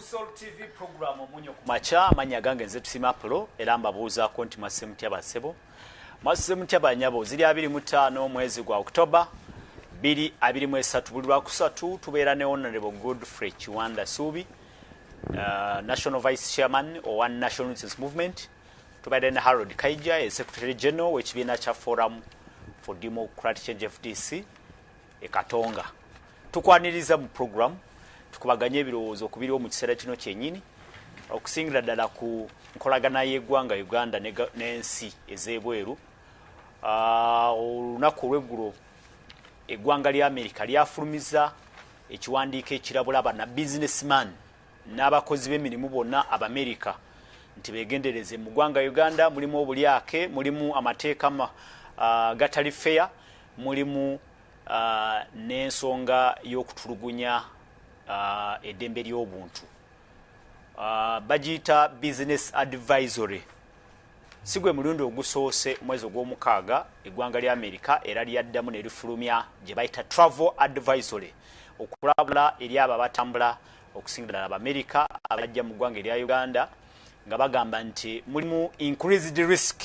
Ku Sol TV, program Omunyo ku Makya. Amannya gange nze Tusima Apollo, era mbabuuzaako nti mwasuze mutya bassebo, mwasuze mutya banyabo? Ziri 25 mwezi gwa October 2023. Buli lwakusatu tubeera ne Honorable Godfrey Kiwanda Suubi, National Vice Chairman owa National Resistance Movement. Tubadde ne Harold Kaija, e Secretary General w'ekibiina kya Forum for Democratic Change, FDC, e Katonga. Tukwaniriza mu program, tukubaganye ebirowoozo ku biriwo mu kiseera kino kyennyini, okusingira ddala ku nkolagana y'eggwanga Uganda n'ensi ez'ebweru. Olunaku olw'eggulo eggwanga lya America lyafulumiza ekiwandiiko ekirabula bana businessman n'abakozi b'emirimu bonna Abamerika nti begendereze, mu ggwanga Uganda mulimu obulyake, mulimu amateeka gatali fair, mulimu n'ensonga y'okutulugunya eddembe ly'obuntu. Bagiyita business advisory. Si gwe mulundi ogusoose. Mwezi ogw'omukaaga eggwanga lya America era lyaddamu ne lifulumya gye bayita travel advisory, okulabula eri abo abatambula, okusingira ddala Abamerika abajja mu ggwanga erya Uganda, nga bagamba nti mulimu increased risk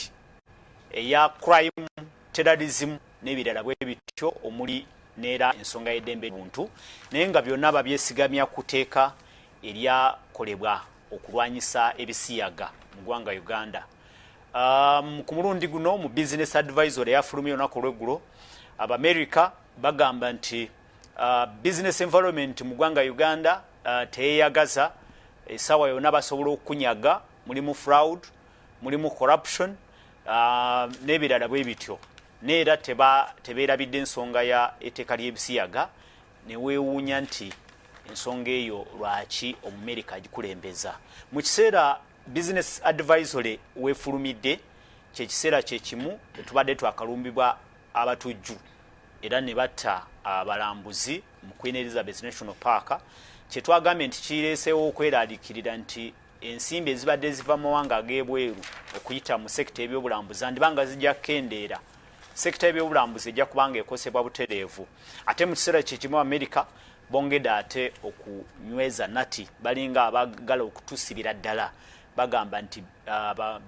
eya crime, terrorism n'ebirala bwe bityo, omuli neera ensonga y'eddembe buntu, naye nga byonna babyesigamya ku tteeka eryakolebwa okulwanyisa ebisiyaga mu ggwanga Uganda. Ku mulundi guno, mu business advisory eyafulumya olunaku olweggulo, Abamerika bagamba nti business environment mu ggwanga Uganda teyeyagaza. Essaawa yonna basobola okunyaga, mulimu fraud, mulimu corruption n'ebirala bwe bityo. Neera tebeerabidde ensonga ya etteeka ly'ebisiyaga. Neweewuunya nti ensonga eyo lwaki Omumerika agikulembeza mu kiseera business advisory weefulumidde. Kyekiseera kyekimu tubadde twakalumbibwa abatujju era ne batta abalambuzi mu Queen Elizabeth National Park, kyetwagambye nti kireeseewo okweraliikirira nti ensimbi ezibadde ziva mu mawanga ag'ebweru okuyita mu sector ebyobulambuzi andibanga zijja kukendeera. Sector y'ebyobulambuzi ejja kubanga ekosebwa butereevu. Ate mu kiseera kyekimu Amerika bongedde ate okunyweza nati balinga abagala okutusibira ddala. Bagamba nti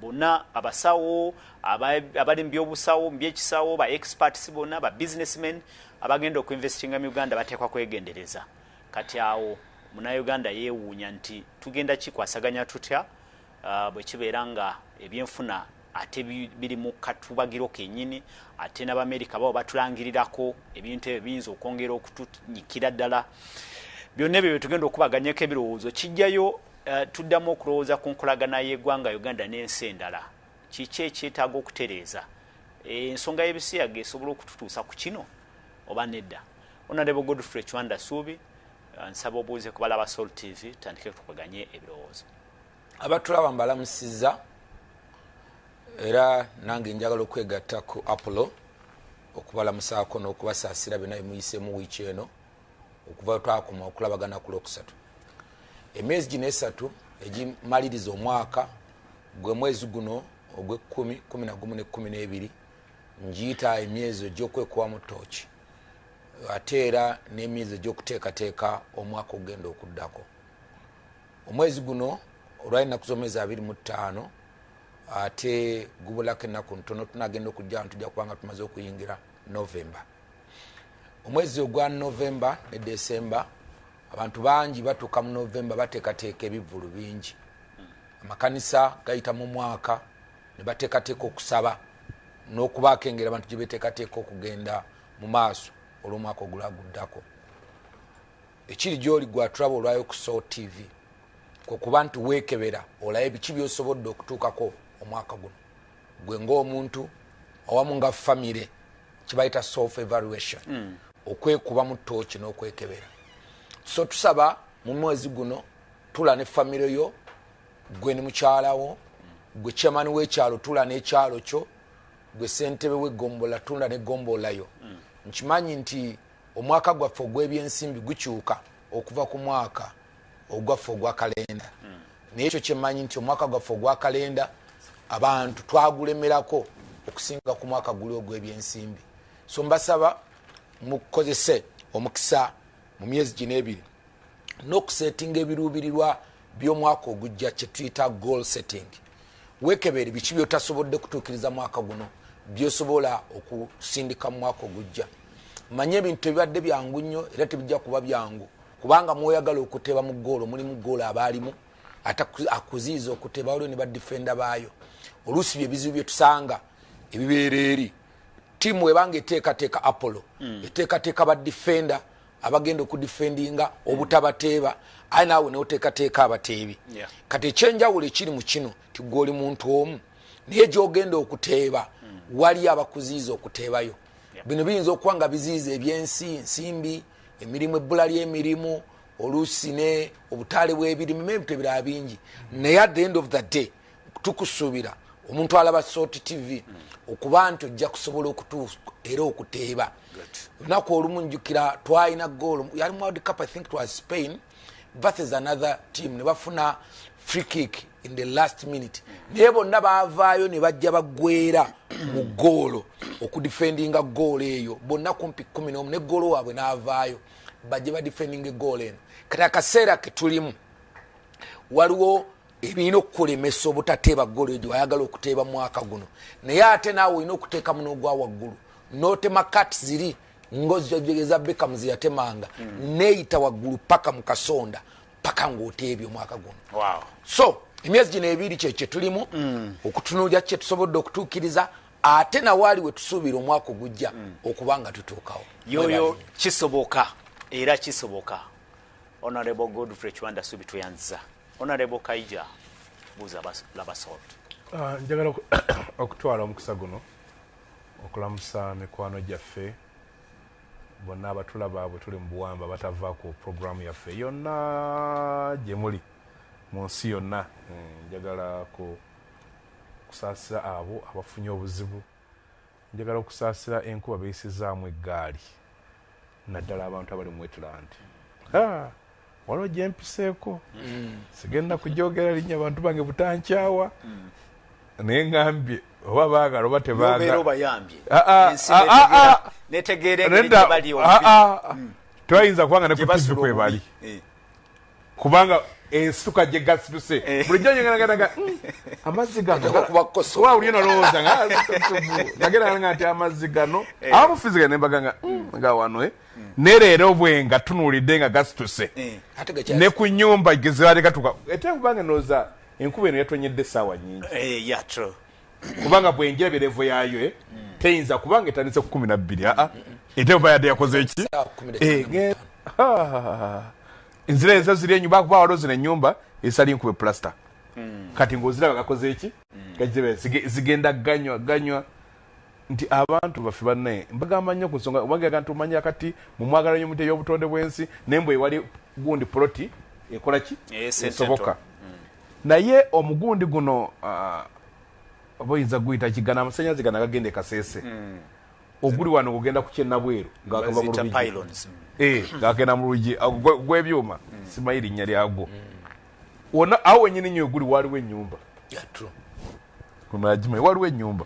bonna abasawo abali mu byobusawo, mu byekisawo, ba experts bonna, ba businessmen abagenda okuinvestinga mu Uganda bateekwa kwegendereza. Kati awo Munauganda yeewuunya nti tugenda kikwasaganya tutya bwe kibeera nga ebyenfuna ate biri mu katubagiro kennyini, ate n'Abamerika babo batulangirirako ebintu ebyo biyinza okwongera okutunyikira ddala. Byonna ebyo byetugenda okubaganyako ebirowoozo. Kijjayo tuddamu okulowooza ku nkolagana y'eggwanga Uganda n'ensi endala. Kiki ekyetaaga okutereeza? Ensonga y'ebisiyaga esobola okututuusa ku kino oba nedda? Honorable Godfrey Kiwanda Suubi, nsaba obuuze ku balaba Sol TV, tutandike tukubaganye ebirowoozo. Abatulaba mbalamusiza, era nange njagala okwegatta ku Apollo okubalamusaako n'okubasaasira byonna byemuyiseemu wiiki eno okuva twakoma okulabagana ku Lwokusatu. Emyezi gino esatu egimaliriza omwaka, gwe mwezi guno ogwekumi, 11 ne 12, ngiyita emyezi egyokwekubamu tooki, ate era n'emyezi egyokuteekateeka omwaka ogenda okuddako. Omwezi guno olwali ennaku z'omwezi 25, ate gubulako ennaku ntono tunagenda okujja, tujja kubanga tumaze okuyingira Novemba. Omwezi ogwa Novemba ne Desemba, abantu bangi batuuka mu Novemba bateekateeka ebivvulu bingi. Amakanisa gayita mu mwaka ne bateekateeka okusaba n'okubaako engeri abantu gye beteekateeka okugenda mu maaso olw'omwaka ogulaguddako. Ekiri gyoli gwatulaba olwayo ku Sol TV kwekuba nti weekebera olabe biki byosobodde okutuukako omwaka guno, gwe ng'omuntu awamu nga famire, kibayita self evaluation, okwekuba mu ttooki n'okwekebera. So tusaba mu mwezi guno tula ne famire yo, gwe ne mukyalawo, gwe chairman w'ekyalo tula n'ekyalo kyo, gwe sentebe w'eggombola tula n'eggombolola yo. Nkimanyi nti omwaka gwaffe ogw'ebyensimbi gukyuka okuva ku mwaka ogwaffe ogwa kalenda, naye ekyo kyemmanyi nti omwaka gwaffe ogwa kalenda abantu twagulemerako okusinga ku mwaka guli ogw'ebyensimbi. So mbasaba mukozese omukisa mu myezi gino ebiri n'okusetinga ebiruubirirwa. by'omwaka ogujja, kye tuyita goal setting. Weekebere biki by'otasobodde kutuukiriza mwaka guno by'osobola okusindika mu mwaka ogujja. Manye ebintu tebibadde byangu nnyo era tebijja kuba byangu, kubanga mwoyagala okuteeba mu ggoolo mulimu ggoolo abaalimu ate akuziiza okuteeba, waliwo ne badifenda baayo. Oluusi bye bizibu bye tusanga ebibeera eri ttiimu ebanga eteekateeka Apollo, eteekateeka badifenda abagenda okudifendinga obutabateeba, aye naawe n'oteekateeka abateebi. Kati ekyenjawulo ekiri mu kino ti gwe oli muntu omu, naye gy'ogenda okuteeba wali abakuziiza okuteebayo. Bino biyinza okuba nga biziiza ebyensi, nsimbi, emirimu, ebbula ly'emirimu, oluusi ne obutaale bw'ebirimu n'ebintu ebirala bingi. Naye at the end of the day tukusuubira omuntu alaba Salt TV okuba nti ojja kusobola okutuuka era okuteeba. Olunaku olumu njjukira twalina goal, yali mu World Cup, I think it was Spain versus another team, ne bafuna free kick in the last minute, naye bonna baavaayo ne bajja baggwera mu goolo okudifendinga goolo eyo, bonna kumpi 11 ne goolo waabwe n'avaayo bajje badifendinga egoolo eno. Kati akaseera ke tulimu waliwo ebirina okukulemesa obutateeba goolo eyo gyewayagala okuteeba mwaka guno, naye ate naawe olina okuteekamu n'ogwa waggulu n'otema kat ziri ng'eza Beckham ze yatemanga, neeyita waggulu paka mu kasonda paka ng'oteebye omwaka guno. So emyezi gino ebiri kye kye tulimu okutunuulira kye tusobodde okutuukiriza, ate nawaali we tusuubira omwaka ogujja okuba nga tutuukawo. Yoyo kisoboka era kisoboka. Honorable Godfrey Kiwanda Subi tweyanziza. Honorable Kaija buuza laba Salt. Njagala okutwala omukisa guno okulamusa mikwano gyaffe bonna abatulaba bwe tuli mu buwamba batava ku programu yaffe yonna gye muli mu nsi yonna. Njagala kusaasira abo abafunye obuzibu, njagala okusaasira enkuba beyisizaamu eggaali, naddala abantu abali mu wetland. Waliwo gye mpiseeko, sigenda kujogera linnya, abantu bange butankyawa, naye ŋŋambye oba baagala oba tebaagala. Obayambye. Tebayinza kubanga ne ku TV kwebali, kubanga ensituka gye gasituse bulijjo nyenganaganaga amazzi gano bulijjo nalowooza nagera nti amazzi gano abamu fizika ne mbaga nga wano ne leero bwe nga tunuulidde nga gasituse ne ku nnyumba gezibadde gatuuka, ate kubanga ndowooza enkuba eno yatonyedde essaawa nnyingi, kubanga bwenjirabye levo yaayo teyinza kubanga etandise ku 12 ate oba yadde yakoze eki enzira ezo ziri enyumba, kuba waliwo zino ennyumba esali nkuba epulasita, kati ng'oziraba gakoze eki zigenda ganywa ganywa. Nti abantu baffe bannaye mbagamba nnyo ku nsonga, bagamba nti omanya kati mumwagala nnyo mutya ey'obutonde bw'ensi, naye mbwe wali gundi poloti ekola ki esoboka, naye omugundi guno oba oyinza guyita kigana amasannyalaze gano agagenda e Kasese, oguli wano gugenda ku Kyennabweru ng'agava mu Lubigi, ng'agenda mu Lubigi gw'ebyuma, simanyi linnya lyagwo, wonna awo wennyini nnyo guli waliwo ennyumba, waliwo ennyumba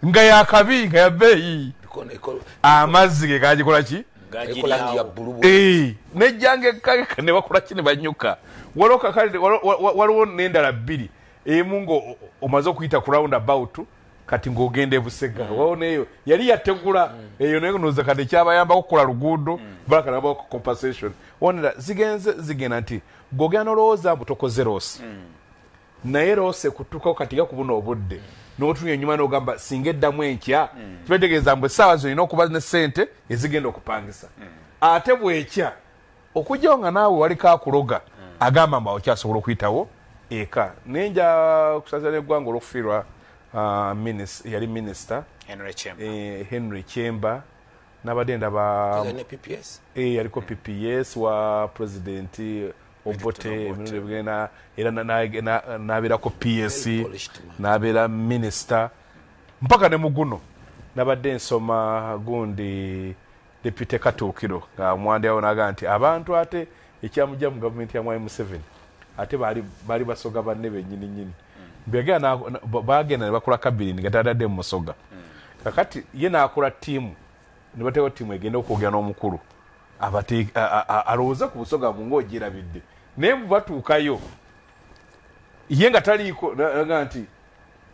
nga yakabi nga yabbeeyi, amazzi ge gagikola ki nejjanga ekkakeka ne bakola ki ne banyuka. Waliwo n'endala bbiri, emu ng'omaze okuyita ku round about kati ng'ogenda e Busega, waliwo n'eyo yali yategula eyo naye ndowooza kati ekyabayambako okukola luguudo balaka nabaako compensation. Wonera zigenze zigenda nti gw'ogenda n'olowooza mbu tokoze loosi, naye loosi ekutuukako kati nga ku buno obudde n'otunya ennyuma n'ogamba singa eddamu enkya, kibategeeza mbu essaawa zino olina okuba ne ssente ezigenda okupangisa, ate bwekya okujjawo nga naawe waliko akuloga agamba mbu okyasobola okuyitawo eka. Naye nja kusaasira n'eggwanga olw'okufiirwa yali minisita Henry Kyemba, nabadde ndaba yaliko PPS wa pulezidenti Obote, era n'abeerako PS, n'abeera minisita mpaka ne muguno. Nabadde nsoma gundi Deputy Katuukiro nga omwandiawo n'agamba nti abantu ate ekyamujja mu gavumenti ya Mwami Museveni ate baali basoga banne bennyini nnyini, bagenda ne bakola kabirini nga tadadde mu musoga. Kakati ye n'akola ttiimu ne bateekawo ttiimu egenda okwogera n'omukulu alowooze ku busoga bwe ng'ogyerabidde, Naye batuukayo ye nga taliiko nga nti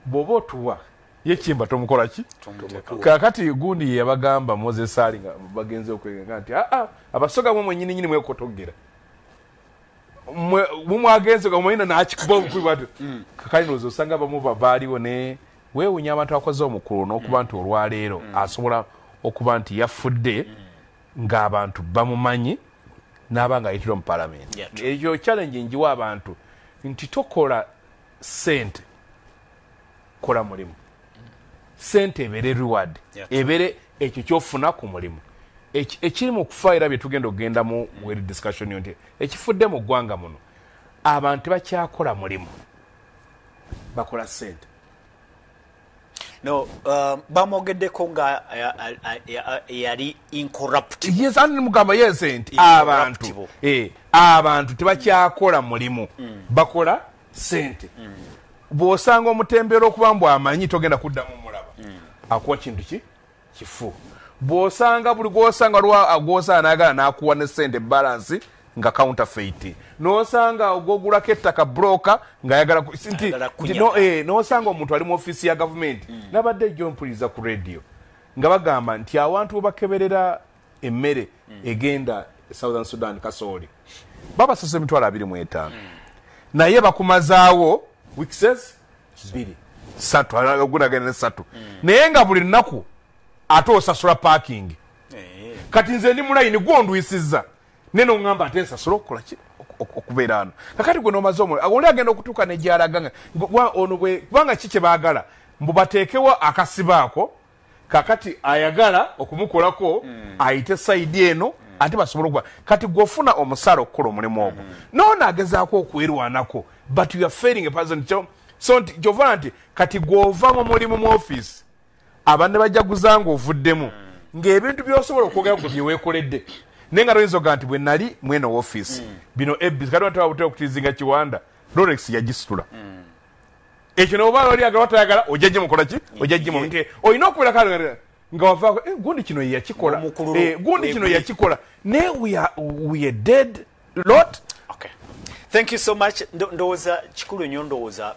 bw'oba otuwa ye Kimba tomukola ki? Kakati gundi ye yabagamba Moses Ali nga bagenze okwega nti aa Abasoga mwe mwennyini nyini mwekotogera mumwagenze nga mumanyina nakikuba obukubi bwati. Kakati ndowooza osanga abamu baaliwo ne weewunya abantu akoze omukulu n'okuba nti olwaleero asobola okuba nti yafudde ng'abantu bamumanyi n'aba nga ayitirwa mu palamenti. Ekyo challenge njiwa abantu nti tokola sente, kola mulimu, sente ebeere reward, ebeere ekyo kyofuna ku mulimu. Ekiri mu kufa era bye tugenda okugendamu mu discussion yo nti ekifudde mu ggwanga muno abantu tebakyakola mulimu, bakola sente. No, bamwogeddeko nga yali incorruptible. Yes, ani mugamba yes nti abantu abantu tebakyakola mulimu, bakola sente. Bw'osanga omutembera okuba mbu amanyi togenda kuddamu mulaba, akuwa kintu ki kifu. Bw'osanga buli gwosanga lwa gwosanga nayagala n'akuwa ne sente balance nga counterfeit, n'osanga ogwogulako ettaka broker ng'ayagala nti no, n'osanga omuntu ali mu ofiisi ya gavumenti. Nabadde ejjo mpuliriza ku radio nga bagamba nti awantu we bakeberera emmere egenda Southern Sudan, kasooli babasasa 25,000, naye bakumazaawo weeks 2 3, ogunagenda ne 3, naye nga buli lunaku ate osasula parking. Kati nze ndi mulayini gwondwisizza naye noŋŋamba ate nsasula okukola ki okubeera wano. Kakati gwe nomaze omwe oli agenda okutuuka negyalaga nga ono bwe kubanga ki kye baagala mbu bateekewo akasibaako. Kakati ayagala okumukolako ayite side eno ate basobole okuba kati gwofuna omusaala okukola omulimu ogwo noono agezaako okwerwanako, but you are failing a person. So nti kyova nti kati gwova mu mulimu mu office abanne bajaguza ng'ovuddemu ng'ebintu by'osobola okwogera gwe byeweekoledde, naye nga toyinza ogaa nti bwe nali mweno office bino ebis kati bataba butera okutizinga Kiwanda Rolex yagisitula ekyo noba oli agala watayagala ojja gimukola ki ojja gimu nti olina okubeera kale nga wavaako gundi kino ye yakikola. Omukululo gundi kino weguli. Yakikola naye we are dead lot. Okay. Thank you so much. Ndowooza kikulu nnyo ndowooza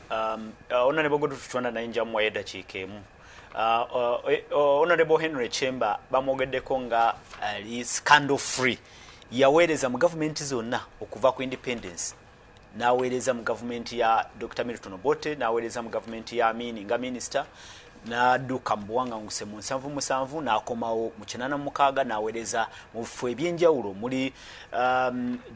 Honorable Godfrey Kiwanda naye nja muwayo eddakiika emu. Honorable Henry Chemba bamwogeddeko nga ali scandal free. Yaweereza mu gavumenti zonna okuva ku independence, n'aweereza mu gavumenti ya Dr. Milton Obote, n'aweereza mu gavumenti ya Amini nga minisita, n'adduka mu buwanganguse mu 77, n'akomawo mu 86, n'aweereza mu bifo ebyenjawulo muli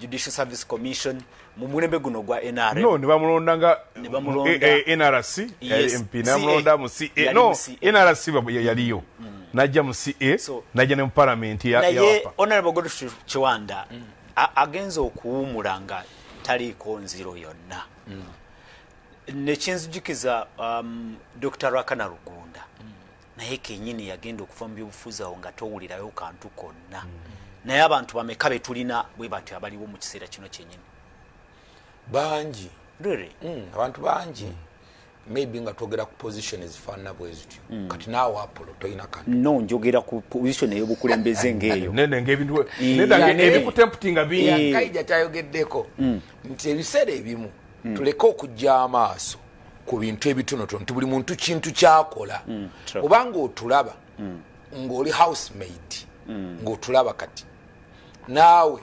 Judicial Service Commission mu mulembe guno gwa NRM. No, ne bamulonda nga Ne bamulonda. NRC. Yes. MP namulonda mu CA. Yali No, mu CA. NRC yaliyo najja mu CA, najja ne mu parliament ya Naye WAPA. Honorable Godfrey Kiwanda agenze okuwumula nga taliiko nziro yonna, nekinzijukiza Dr. Ruhakana Rugunda naye kenyini yagenda okuva mu byobufuzi awo nga towulirayo kantu konna. Naye abantu bameka betulina bwe batyo abaliwo mu kiseera kino kyenyini? Bangi. Really? Abantu bangi maybe nga twogera ku position ezifaanana bwe zityo. Kati naawe Apollo tolina kantu. No, njogera ku position ey'obukulembeze ng'eyo. Nene ngaebintu neda ebikutemptinga bingi. Kaija kyayogeddeko nti ebiseera ebimu tuleke okujja amaaso ku bintu ebitonotono nti buli muntu kintu kyakola. Obanga otulaba ng'oli housemaid, ng'otulaba kati naawe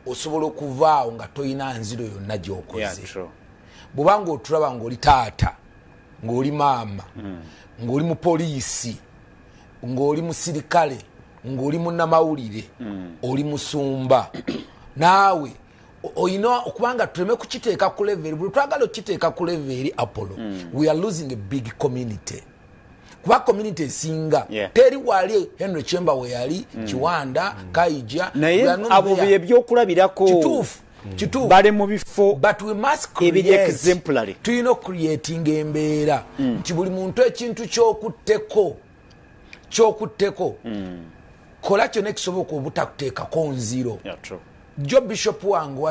osobola okuvaawo nga tolina nziro yonna gy'okoze. Bwobanga otulaba ng'oli taata, ng'oli maama, ng'oli mupoliisi, ng'oli musirikale, ng'oli munnamawulire, oli musumba, naawe oyina okubanga tuleme kukiteeka ku level. Buli twagala okukiteeka ku level eri Apollo, we are losing a big community, kuba community esinga teri wali Henry Chemba we yali, Kiwanda, Kaija. Naye we are not abo there. bye byokulabirako. Kituufu, kituufu. Bali mu bifo But we must ebiri create, exemplary. Tulina ocreatinga embeera nti buli muntu ekintu kyokutteko kola kyonna ekisoboka obutakuteekako nziro. Yeah, true. Jo bishop wange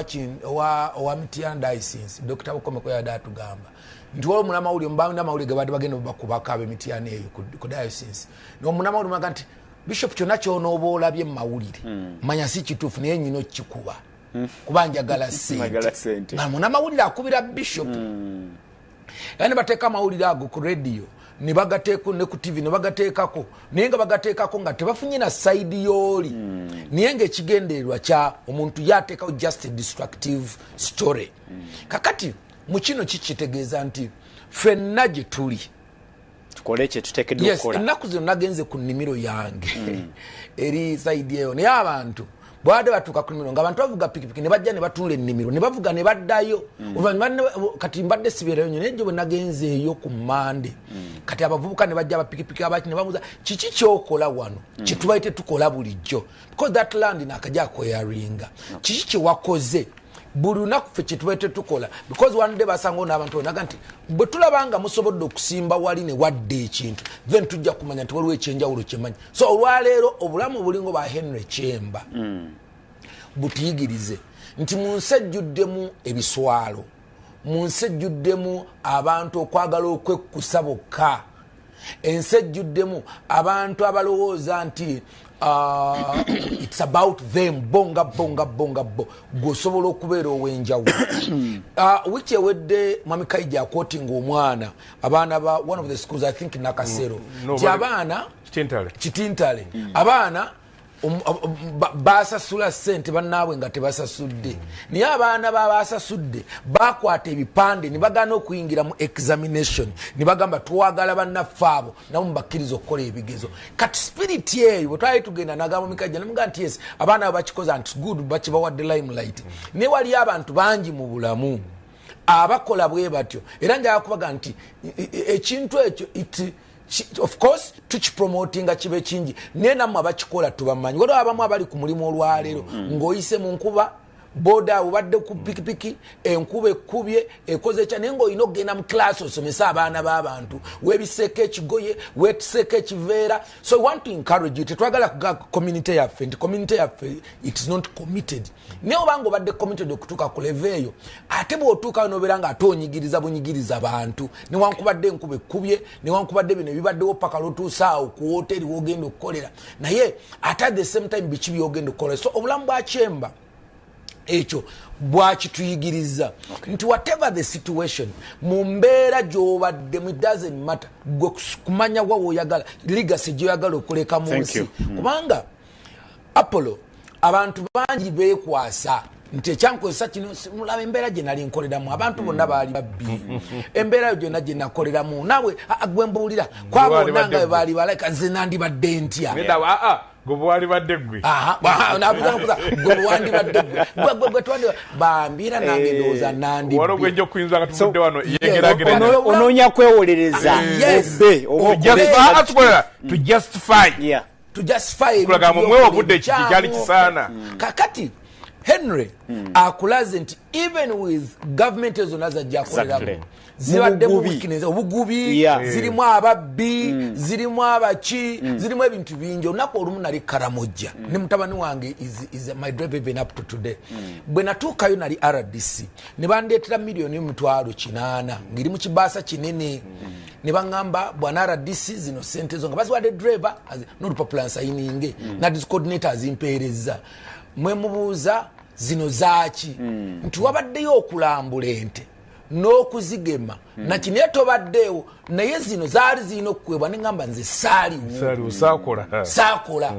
owa Mityana Diocese, Dr. Bukomeko, yadde atugamba nti waliwo omunamawulire mubanamawulire ge badde bagenda bakubako ab'emityana eyo ku diocese. Omunamawulire mwaga nti bishop kyonna kyonooba olabye mu mawulire manya si kituufu, naye nyina okukikuba. Kuba njagala sente. Na munnamawulire akubira bishop. Era ne bateeka amawulire ago ku radio, ne bagateeka ne ku TV, ne bagateekako, naye nga bagateekako nga tebafunye na side yooli. Naye ng'ekigendererwa kya omuntu yateekawo just a destructive story. Kakati mu kino kikitegeeza nti ffenna gye tuli tukole kye tuteekeddwa okukola. Ennaku zino nagenze ku nnimiro yange eri side eyo, naye abantu bwade batuuka ku nnimiro ng'abantu bavuga pikipiki ne bajja ne batunula ennimiro ne bavuga ne baddayo. Oluvannyuma kati mbadde sibeerayo nnyo, naye jjo bwe nagenzeeyo ku Mmande, kati abavubuka ne bajja abapikipiki abaki ne babuuza kiki ky'okola wano kye tubaye tetukola bulijjo, because that land naakajja akweyaringa. Kiki kye wakoze buli lunaku ffe kye tubaye tetukola, because one day basangawo n'abantu bonaga nti bwe tulaba nga musobodde okusimba wali ne wadda ekintu, then tujja kumanya nti waliwo ekyenjawulo kyemanyi. So olwaleero obulamu bulingo bwa Henry Kyemba butuyigirize nti mu nsi ejjuddemu ebiswalo, mu nsi ejjuddemu abantu okwagala okwekkusa bokka, ensi ejjuddemu abantu abalowooza nti it's about them, bonga bonga bonga bo, gwosobola okubeera ow'enjawulo. Wiiki ewedde Mwami Kaija akwotinga omwana, abaana ba one of the schools, I think Nakasero, nti abaana Kitintale, abaana basasula ssente bannaabwe nga tebasasudde, naye abaana babasasudde bakwata ebipande ne bagaana okuyingira mu examination, ne bagamba twagala bannaffe abo nabo mubakkiriza okukola ebigezo. Kati spirit eyo bwe twali tugenda nagamba Mikajja nemugaa nti yes, abaana abo bakikoza nti good, bakibawadde limelight, naye waliyo abantu bangi mu bulamu abakola bwe batyo. Era njagala kubaga nti ekintu ekyo of course tukipromotinga kibe kingi, naye nammwe abakikola tubamanyi. Waliwo abamu abali ku mulimu olwaleero ng'oyise mu nkuba, boda obadde ku pikipiki, enkuba ekkubye ekoze ekya, naye ng'olina okugenda mu class osomese abaana b'abantu, weebiseeko ekigoye, weetuseeko ekiveera. So we want to encourage you, tetwagala kuga community yaffe nti community yaffe it is not committed, naye obanga obadde committed okutuuka ku level eyo, ate bw'otuukayo n'obeera nga ate onyigiriza bunyigiriza bantu, newankubadde enkuba ekkubye, newankubadde bino ebibaddewo paka lwotuuse awo ku woteeri w'ogenda okukolera, naye ate at the same time biki by'ogenda okukola. So obulamu bwa Kyemba ekyo bwakituyigiriza nti whatever the situation, mu mbeera gy'obaddemu, it doesn't matter, gwe kumanya wa w'oyagala legacy gy'oyagala okuleka mu nsi. Kubanga Apollo abantu bangi beekwasa nti ekyankozesa kino, mulaba embeera gye nali nkoleramu, abantu bonna baali babbi, embeera yo gyonna gye nakoleramu, naawe gwe mbuulira kwabo bonna nga bwe baali balayika, nze nandibadde ntya? Gwe bwalibadde ggwe. Gwe bwandibadde ggwe bambira nange ndowooza nandibbi. Waliwo gwe nja okuyinza nga tuvudde wano yegeraageranya. Onoonya kwewolereza. To justify. To justify. Kulaga mwe obudde kyali kisaana. Kakati Henry akulaze nti even with government zonna zajja akoleramu zibaddemu weakness, obugubi, zirimu ababbi, zirimu abaki, zirimu ebintu bingi. Olunaku olumu nali Karamojja ne mutabani wange is my driver even up to today. Bwe natuukayo nali RDC ne bandeetera 800,000 ng'eri mu kibaasa kinene, ne baŋŋamba bwana RDC zino ssente zo nga baziwadde driver n'olupapula nsayininge na coordinator azimpeereza. Mwe mubuuza zino zaaki? Nti wabaddeyo okulambula ente n'okuzigema nakino tobaddeewo, naye zino zaali zirina okukwebwa. Ne ŋŋamba nze saaliwo, saakola,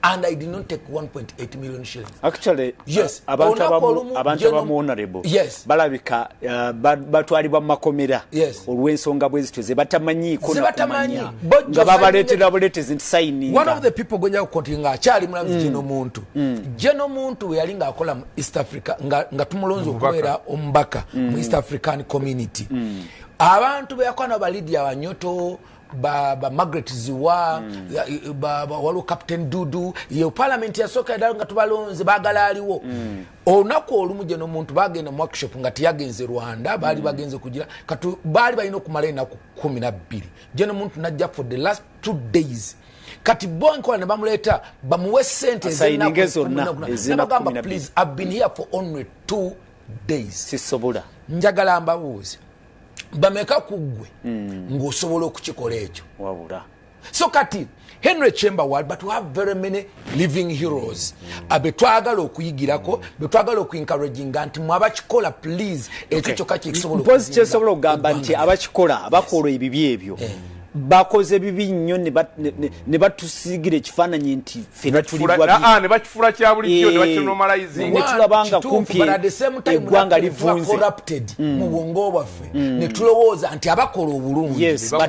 and I did not take 1.8 million shillings. Actually, yes, abantu abamu honorable balabika batwalibwa mu makomera olw'ensonga bwe zityo ze batamanyiiko nakumanya, nga babaleetera buleetezi nti signing. One of the people gwe nja kukontinga nga akyali mulamuzi Geno Muntu. Geno Muntu bwe yali ng'akola mu East Africa, nga tumulonze okubeera omubaka mu East African Community, abantu be yakola nabo ba Lydia Wanyoto, ba Margaret Ziwa, waliwo Captain Dudu, ye parliament yasooka ddala nga tubalonze baagala aliwo. Olunaku olumu gye n'omuntu bagenda mu workshop nga teyagenze Rwanda, baali bagenze kugira kati baali balina okumala ennaku 12. Gye n'omuntu najja for the last 2 days. Kati bo nkola ne bamuleeta bamuwe ssente Asayininge zonna ez'ennaku nabagamba 12. Please, I've been here for only 2 days. Sisobola. Njagala mbabuuze, bameka ku ggwe ng'osobola okukikola ekyo? Wabula. So kati Henry Chamberlain, but we have very many living heroes. Abetwagala okuyigirako, betwagala okuencouraginga nti mwabakikola, please, ekyo kyokka kisobola. Mpozi kyesobola okugamba nti abakikola, abakola ebibi ebyo, bakoze bibi nnyo ne batusiigira ekifaananyi nti ffena tuli Ah, ne bakifuula kya bulijjo, ne bakinormalizing. Ne tulabanga kumpi eggwanga livunze. Corrupted mu bwongo bwaffe, ne tulowooza nti abakola obulungi Yes, oba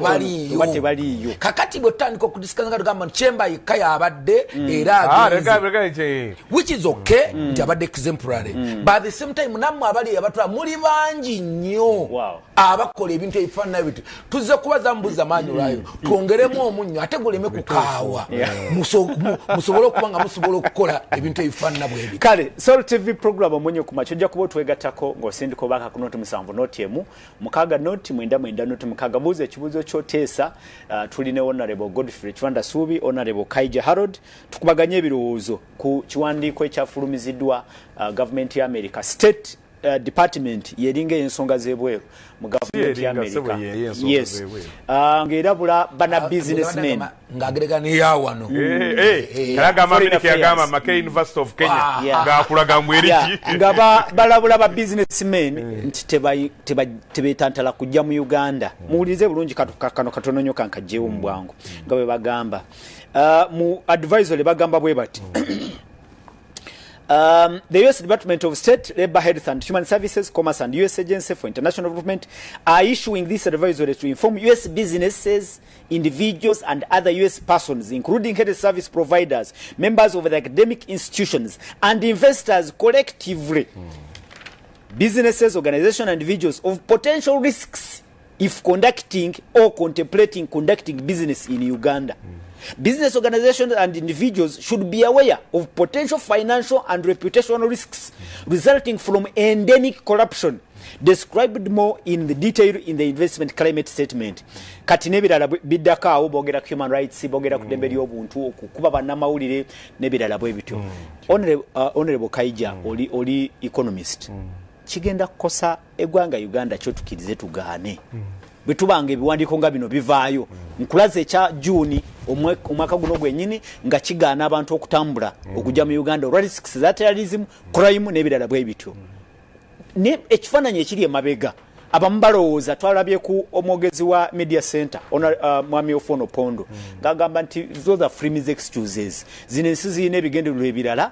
tebaliiyo. Kakati bwe tutandika okudiscussa nga tugamba nti Kyemba yekka yabadde era Ah, agenze, which is okay nti abadde exemplary, but at the same time nammwe abali abatula muli bangi nnyo abakola ebintu ebifaanana bityo. Tuzze kubaza mubuza maanyi olwayo, twongeremu omunnyo ate guleme kukaawa. Musobole okuba nga musobola okukola ebintu ebifaanana bwe bityo. Kale, Sol TV program Omunyo ku Makya, ojja kuba otwegattako ng'osindika obubaka ku 07 0 1 6 0 9 9 0 6. Buuza ekibuuzo ky'oteesa. Tuli ne Honorable Godfrey Kiwanda Suubi, Honorable Kaija Harold, tukubaganye ebirowoozo ku kiwandiiko ekyafulumiziddwa gavumenti ya America, State Department, yeringa ey'ensonga z'ebweru mu gavumenti ya Yeringa, America. ssebo, ye y'ensonga z'ebweru. Ng'erabula bana businessmen. Ng'agereka neyawano. Kalagamba Foreign America yagamba Affairs. Makerere University of Kenya ng'akulaga mbu eriki. Nga balabula ba businessmen nti tebetantala kujja mu Uganda. Muwulirize bulungi kano katono nnyo kankagyewo mu bwangu nga bwe bagamba. Mu advisory bagamba bwe bati: The U.S. Department of State, Labor, Health and Human Services, Commerce and U.S. Agency for International Development are issuing this advisory to inform U.S. businesses, individuals and other U.S. persons, including health service providers, members of the academic institutions and investors collectively, businesses, organizations and individuals, of potential risks if conducting or contemplating conducting business in Uganda. Business organizations and individuals should be aware of potential financial and reputational risks resulting from endemic corruption, described more in the detail in the investment climate statement. Kati n'ebirala biddako awo, boogera ku human rights, boogera ku ddembe ly'obuntu, okukuba bannamawulire n'ebirala bwe bityo. Honorable Kaija, oli economist. Kigenda kukosa eggwanga Uganda kyotukirize tugaane bwe tubanga ebiwandiiko nga bino bivaayo? Nkulaze ekya Juni omwaka guno gwennyini nga kigaana abantu okutambula okujja mu Uganda olwa risks za terrorism, crime n'ebirala bwe bityo. Ne ekifaananyi ekiri emabega, abamu balowooza, twalabye ku omwogezi wa Media Center, mwami Ofono Pondo, ng'agamba nti those are flimsy excuses, zino ensi zirina ebigendererwa ebirala,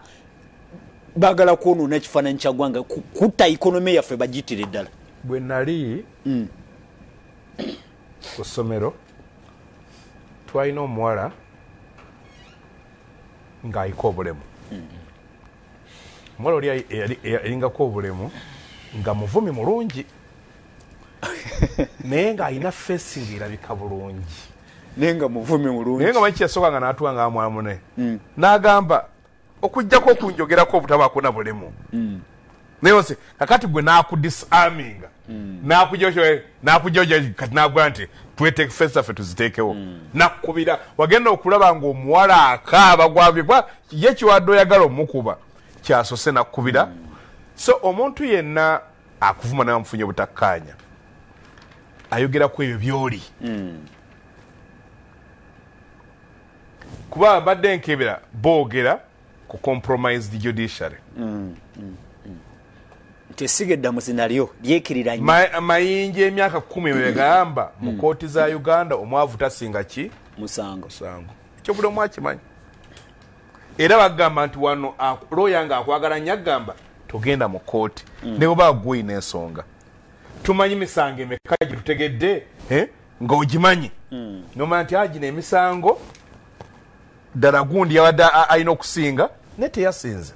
baagala kwonoona ekifaananyi kya ggwanga, kutta economy yaffe bagiyitire ddala. Bwe nali ku ssomero, twalina omuwala ng'aliko obulemu. Omuwala oli yalingako obulemu, nga muvumi mulungi, naye ng'alina face ng'erabika bulungi. Naye nga muvumi mulungi. Naye nga manyi kyeyasooka nga n'atuwa nga mwana mune, n'agamba okugjako okunjogerako obutabaako na bulemu, naye ose kakati gwe n'akudisarminga, n'akujja kati n'agwa nti twete face zaffe tuziteekewo, nakubira wagenda okulaba ng'omuwala akaaba gwabye gwa ye kiwadde oyagala omukuba kyasose nakubira. So omuntu yenna akuvuma naye amufunye obutakkaanya, ayogera ku ebyo by'oli, kuba mbadde nkebera boogera ku compromised judiciary. Nti essiga eddamuzi nalyo lyekiriranye. Mayinja emyaka 10 emabega mu kooti za Uganda omwavu tasinga ki? Musango. Musango. Ekyo buli omu akimanyi. Era bagamba nti wano looya ng'akwagala nnyo agamba togenda mu kooti, ne bw'oba gw'olina ensonga. Tumanyi misango emeka gye tutegedde, ng'ogimanyi, nomanya nti gino emisango ddala gundi yabadde alina okusinga naye teyasinze.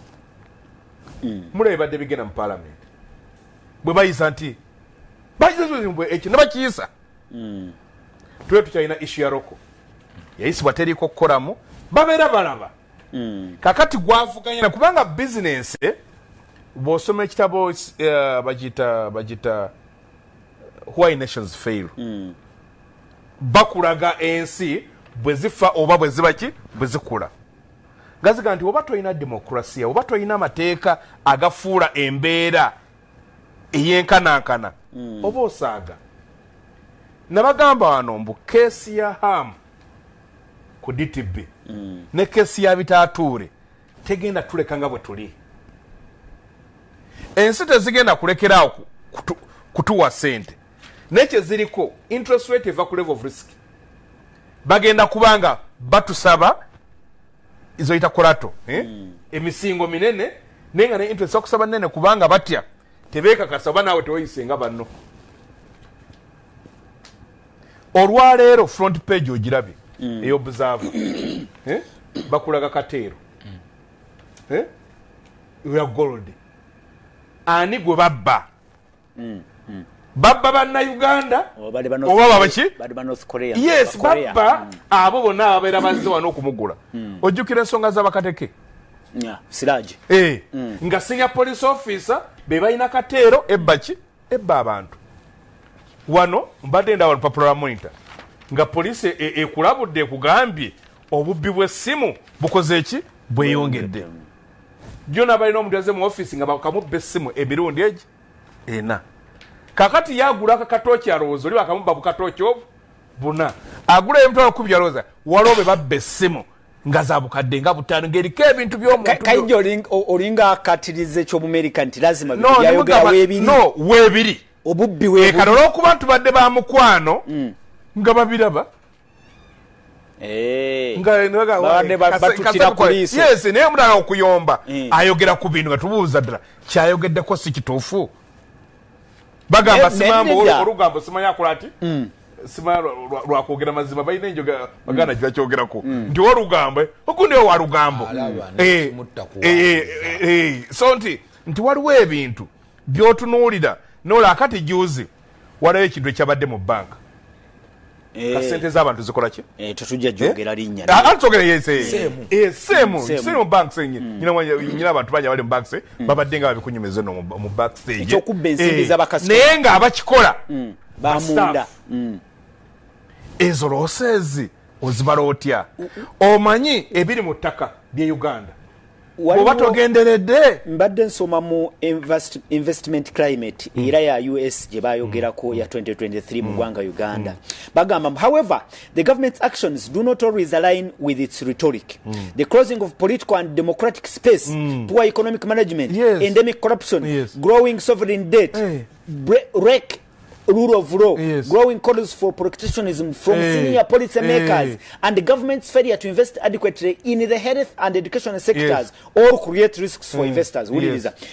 Mulaba ebadde bigenda mu paalamenti bwe bayisa nti bayisa ekyo ne bakiyisa. Tube tukyalina issue ya Roko, yayisibwa teriiko kukolamu, babeera balaba. Kakati gwavuganya kubanga bizinensi, bw'osoma ekitabo bagiyita Why Nations Fail, bakulaga ensi bwe zifa oba bwe ziba ki, bwe zikula. Gaziga nti oba tolina demokrasiya, oba tolina amateeka agafuula embeera eyenkanankana, oba osaaga. Nabagamba wano mbu case ya Ham ku DTB ne kesi ya Bitature tegenda tuleka nga bwe tuli. Ensi tezigenda kulekeraawo kutuwa sente, naye ziriko interest rate eva ku level of risk. Bagenda kubanga batusaba izoyita collateral, emisingo minene, naye nga ne interest okusaba nene kubanga batya tebeekakasa oba naawe teweyisenga banno. Olwaleero front page ogirabye ey'Observer, bakulaga Kateero ya gold. Ani gwe babba? Babba bannayuganda oba babaki? Yes, babba abo bonna ababeera bazze wano okumugula. Ojjukira ensonga z'abakateke Siraje nga senior police officer be balina Kateero ebba ki? Ebba abantu. Wano mbadde ndaba olupapula lwa Monitor nga poliisi ekulabudde ekugambye obubbi bw'essimu bukoze ki? Bweyongedde. Jona balina omuntu azze mu office nga bakamubba essimu emirundi egi ena. Kakati yagula akakatooki alowooza oli bakamubba bukatooki obwo buna. Agula emitwalo 10 alowooza waliwo be babba essimu nga za bukadde nga 5 ng'eriko ebintu by'omuntu. Kaijja olinga akatiriza eky'Omumerika nti lazima byayogera weebiri. No, weebiri. Obubbi weebiri. Kano olw'okuba tubadde ba mukwano nga babiraba. Yes, naye omulala okuyomba ayogera ku bintu nga tubuuza ddala kyayogeddeko si kituufu. Bagamba simambo olugambo simanyi akola ati simanyi lwakwogera mazima, balina enjoga baganda gye bakyogerako nti olugambo ogundi owa lugambo. So nti waliwo ebintu by'otunuulira n'ola. Akati juzi waliwo ekintu ekyabadde mu banka, kasente z'abantu zikola ki? Tetujja jogera linnya. Atogera semu banks nyina abantu banja bali mu banks babadde nga babikunyumeza no mu backstage. Ekyokubba ensimbi z'abakasitoma. Naye nga abakikola bamunda. Ezo losses ozibala otya? Omanyi ebiri mu ttaka bye Uganda. Bw'oba togenderedde. Mbadde nsoma mu investment climate era ya US gye bayogerako ya 2023 mu ggwanga Uganda. Bagamba, however, the government's actions do not always align with its rhetoric. The closing of political and democratic space, poor economic management, endemic corruption, growing sovereign debt, wreck rule of law, growing calls for protectionism from senior policy makers, and the government's failure to invest adequately in the health and education sectors all create risks for investors.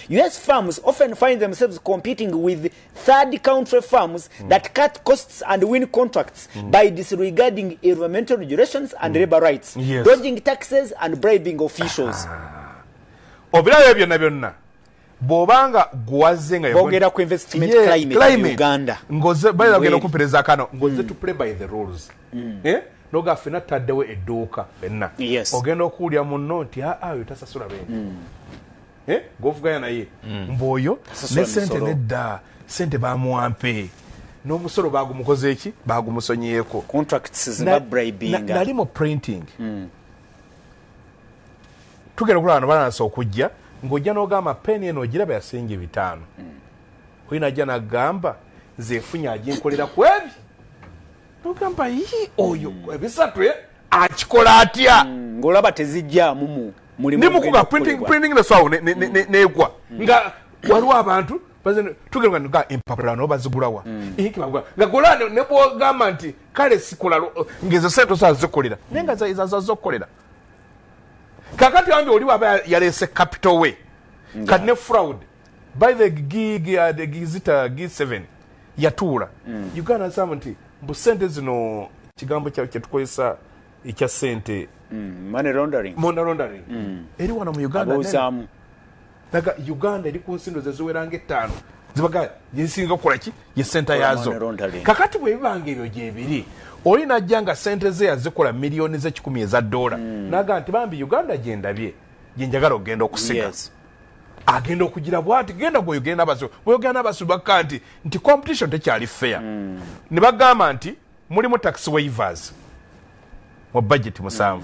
US firms often find themselves competing with third country firms that cut costs and win contracts by disregarding environmental regulations and labor rights, dodging taxes and bribing officials. Obiraba byonna byonna. Bw'obanga gwaze nga bogera ku investment climate in Uganda, ngoze bayira ogenda okumpereza kano ngoze to play by the rules. Noga ffenna tutaddewo edduuka ffenna. Ogenda okuwulira munno nti oyo tasasula rent. Gw'ovuganya naye mbw'oyo ne sente nedda, sente bamuwampe n'omusolo bagumukoze eki? Bagumusonyiyeeko. Contracts ziba bribing. Nali mu printing. Tugenda okulaba bano balansa okujja ng'ojja n'ogamba peni eno ogiraba yasinga 5. Oyo najja n'agamba nze nfunye aginkolera ku ebi. N'ogamba yii oyo 3 akikola atya? Ng'olaba tezijjaamu mu mulimu. Ndi mukuga printing neswawo neegwa. Nga waliwo abantu tugenda nga empapula nabo bazigulawa. Nga gola ne bw'ogamba nti kale sikola ng'ezo sente osobola zikolera. Naye nga zazokolera. Kakati wambi oli waba yalese capital way. Kati ne fraud. By the gig the gizita G7 yatuula. Uganda asamba nti mbu sente zino kigambo kya kyetukozesa ekya sente money laundering. Money laundering. Eri wano mu Uganda. Abozaamu. Naga Uganda eri ku nsindo zeziweranga 5. Zibaga yesinga okukola ki? Ye sente yazo. Kakati bwe bibanga ebyo gyebiri. Oli najja nga sente ze yazikola miliyoni ze 10 eza dola. Naga nti bambi Uganda gye ndabye gye njagala okugenda okusiga. Agenda okugira bw'ati genda gw'oyogera n'abasu. Bw'oyogera n'abasu bakka nti competition tekyali fair. Ne bagamba nti mulimu tax waivers mu budget 7.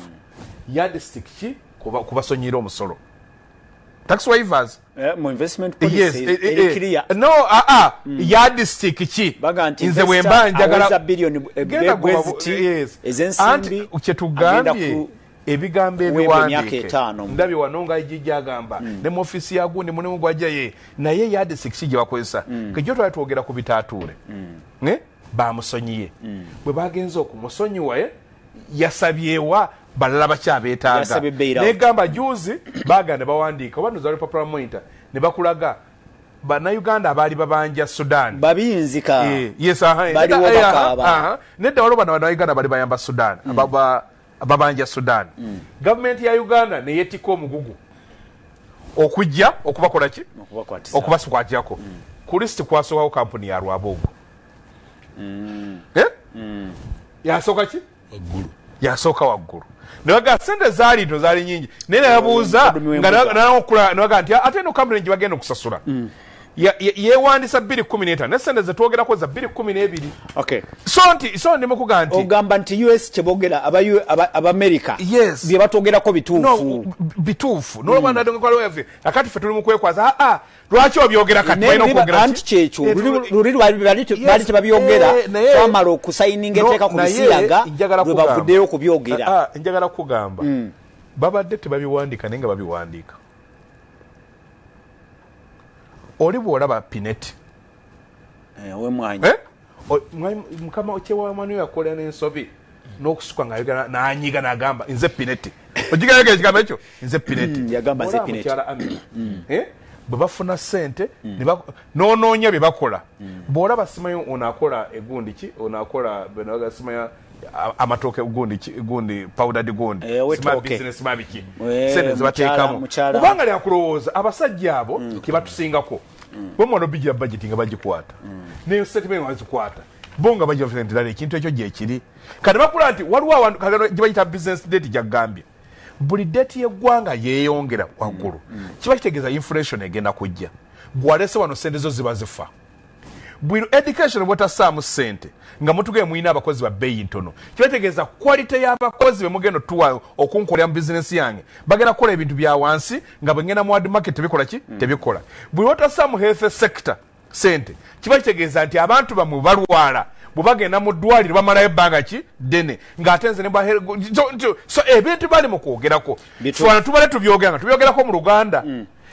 Yardstick ki kubasonyira omusolo. Tax waivers mu investment policy eri clear. No, yardstick ki nze bwe mba njagala billion bweziti ezensimbi kyetugambye ebigambo ebiwandiike ndabye wano nga ijijja agamba ne mu ofiisi ya gundi mulimu gwajja ye naye yardstick ki gye bakozesa. Kejjo twali twogera ku bitaatuule ne bamusonyiye bwe bagenze okumusonyiwa yasabyewa balala bakyabeetaaga negamba juzi baganda bawandiika oba ndoza Papula Monitor ne bakulaga bannayuganda abaali babanja Sudan babiyinzika. Yes, nedda waliwo bano bannayuganda bali bayamba Sudan babanja Sudan. Gavumenti ya Uganda neyeetikka omugugu okujja okubakola ki okubasikwatako. Ku lisiti kwasookawo kampuni ya Rwabogo. Yasooka ki yasooka waggulu nebaga sente zaali nto zaali nyingi naye nababuuza nga nti ate eno kampuni gye bagenda okusasula yewandisa 2015 ne sente zetwogerako za 2012. Okay. So ndi mukuga nti ogamba nti US kyebogera aba America bye batwogerako bituufu. No, bituufu akati ffe tuli mu kwekwaza lwaki obyogera kati balina okwogera anti kyekyo luli lwali tebabyogera twamala okusayininga etteeka ku bisiyaga lwe bavuddeyo okubyogera. Njagala kugamba babadde tebabiwandiika naye nga babiwandiika. Oli bw'olaba Pinetti mukama kyewamani yakola n'ensobi n'okusuka ng'ayogera n'anyiga n'agamba nze Pinetti ogigayoga ekigambo ekyo nze Pinetti yagamba nze Pinetti bwe bafuna ssente n'onoonya bye bakola. Bw'olaba simanyi ono akola egundi ki ono akola simanyi amatooke gundi gundi powdered gundi sima business mabiki sente zibateekamu kubanga lyakulowooza abasajja abo tebatusingako bwe bigira budget nga bagikwata ne statement bazikwata bo nga bagira nti ddala ekintu ekyo gyekiri. Kati bakula nti waliwo abantu gye bayita business debt gyagambye buli debt y'eggwanga yeeyongera waggulu kiba kitegeeza inflation egenda kujja gwalese wano sente zo ziba zifa. Buli education bwetassaamu ssente nga mutugaye mulina abakozi ba bbeeyi ntono kibategeeza quality y'abakozi be mugenda otuwa okunkolera mu bizinesi yange bagenda kukola ebintu bya wansi nga bwe ngenda mu world market tebikola ki tebikola. Buli wotassaamu health sector sente kiba kitegeeza nti abantu bammwe balwala bwe bagenda mu ddwaliro bamalayo ebbanga ki ddene ng'ate nze so ebintu bali mu kwogerako fwana tubale tubyogera nga tubyogerako mu Luganda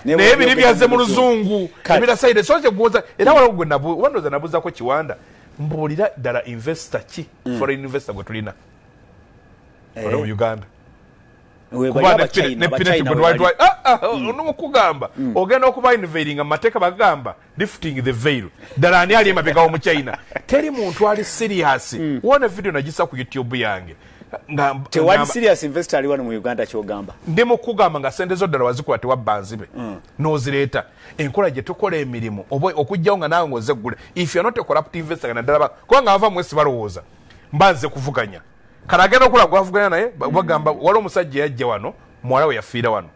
naye biri byazze mu Luzungu ebirasaide so kyeguwoza era waliwo gwe wandoza nabuuzaako Kiwanda mbuulira ddala investor ki foreign investor gwe tulina wano mu Uganda nomukugamba ogenda okuba innovating amateeka bagamba lifting the veil ddala ani ali emabega w'omuchina teri muntu ali serious. Wona video nagisa ku YouTube yange tewali serious investor ali wano mu Uganda kyogamba ndi mukugamba nga sente zo ddala wazikola tewabba nzibe n'ozireeta enkola gye tukola emirimu oba okujjawo nga naawe ng'ozze ggule if you are not a corrupt investor nga naddala kubanga abava mwesi balowooza mba nze kuvuganya kale agenda okulaba gwavuganya naye bagamba waliwo omusajja yajja wano muwala we yafiira wano